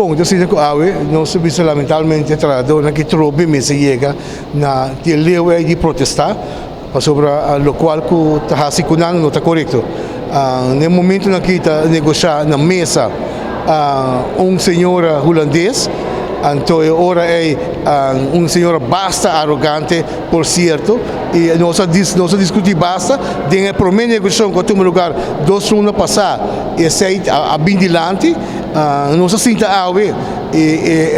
Bon, ta asina ku awe nos ta bisa lamentablemente trahadónan ki trobe mester yega na di e leu ei di protestá pasobra lokual ku ta hasi ku nan no ta korekto. Na e momentunan aki ta negoshá na mesa un señora hulandes, anto e ora ei un señora basta arogante por sierto i nos a nos a diskutí basta den e promé negoshashon ku a tuma lugar dos luna pasá esei a bin dilanti. Nos a sinta awe i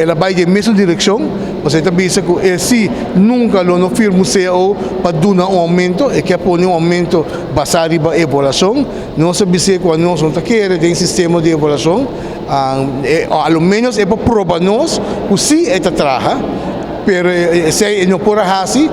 el a bai den mesun direkshon, pasobra e ta bisa ku e si nunka lo no firma un cao pa duna un oumento, e ke pone un oumento basá riba evaluashon. Nos a bis'é ku anos no ta kere den sistema di evaluashon, a lo ménos e por proba nos ku si e ta traha, pero esei e no por a hasi.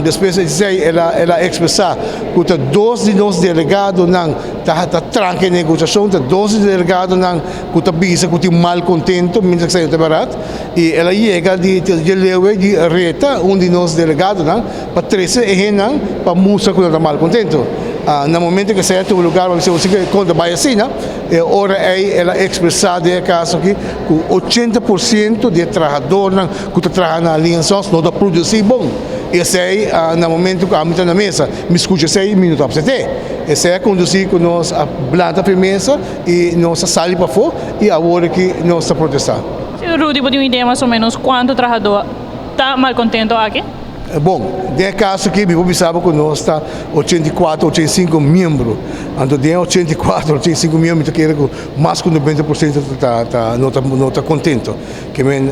Despues di esei el a ekspresá ku ta dos di nos delegadonan Ta ta tranca e negociacion, ta dos di delegadonan cu ta bisa cu tin malcontento, mientras cu esaki no ta berdad, y el a yega di di lewe di reta un di nos delegadonan pa trece e hendenan pa mustra cu nan ta malcontento. Na momento cu esey a tuma lugar, bo a bisa bo si cu con ta bay asina, e ora ey el a expresa den e caso aki cu 80% di e trahadornan cu ta traha na Alliance no ta produci bon, y esey na momento cu ami ta na mesa mi scucha esey mi no ta upsete. Esei a kondusí ku nos a blanta p'e mesa i nos a sali pafó i awor aki nos ta protestá. Señor Rudy, bo tin un idea mas o menos kuantu trahadó ta malkontento aki? Bon, den e kaso aki mi por bisa bo ku nos ta 84, 85 miembro. Anto den e 84, 85 miembro mi ta kere ku mas ku 90% ta ta no ta no ta kontento. Ke men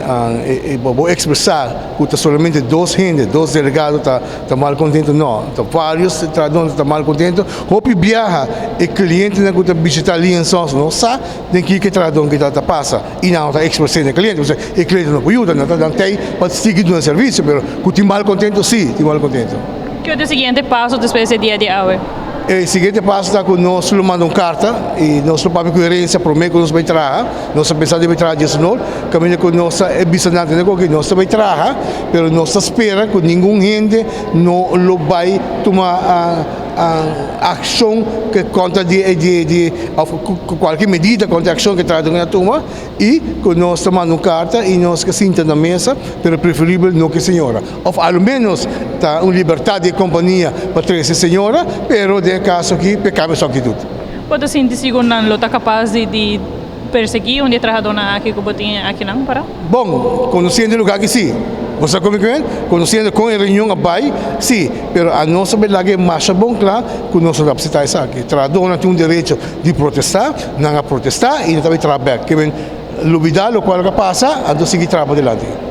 bo bo ekspresá ku ta solamente dos hende, dos delegado ta ta mal kontento, no, ta vários trahadónan ta mal kontento. Hopi biaha e klientenan ku ta bishitá Liansons no sa den kiko e trahadó ki ta pasa i nan no ta ekspres'é na e kliente, pasobra e kliente no por yuda, nan ta nan tei pa sigui duna servisio, pero ku tin mal kontento si tin mal kontento. Kiko ta e siguiente paso despues di e dia di awe? E siguiente paso ta ku nos lo manda un karta i nos lo papia ku herensia promé ku nos bai traha. Nos ta pensa di bai traha diesunor, kaminda ku nos ta e bisa nan tene ku nos ta bai traha, pero nos ta spera ku ningun hende no lo bai tuma akshon kontra di di òf kualke medida kontra e akshon ku e trahadónan a tuma i ku nos ta manda un karta i nos ke sinta na mesa, pero preferibel no ku e señora òf a lo ménos ta un libertat di e kompania pa trese e señora, pero den e kaso aki p'e kambia su aktitut. Bo ta sinti sigur nan lo ta kapas di di persegui un di e trahadónan aki ku bo tin akinan para? Bon, konosiendo e lugá aki sí. Bo sa kon mi kuen? Konosiendo kon e reunion a bai, sí. Pero anos a bai laga e masha bon kla ku nos no ta apseptá esaki. Trahadónan tin un derecho di protestá, nan a protestá i nan ta bai traha bèk. Ke men lubidá lokual a pasa, anto sigui traha padilanti.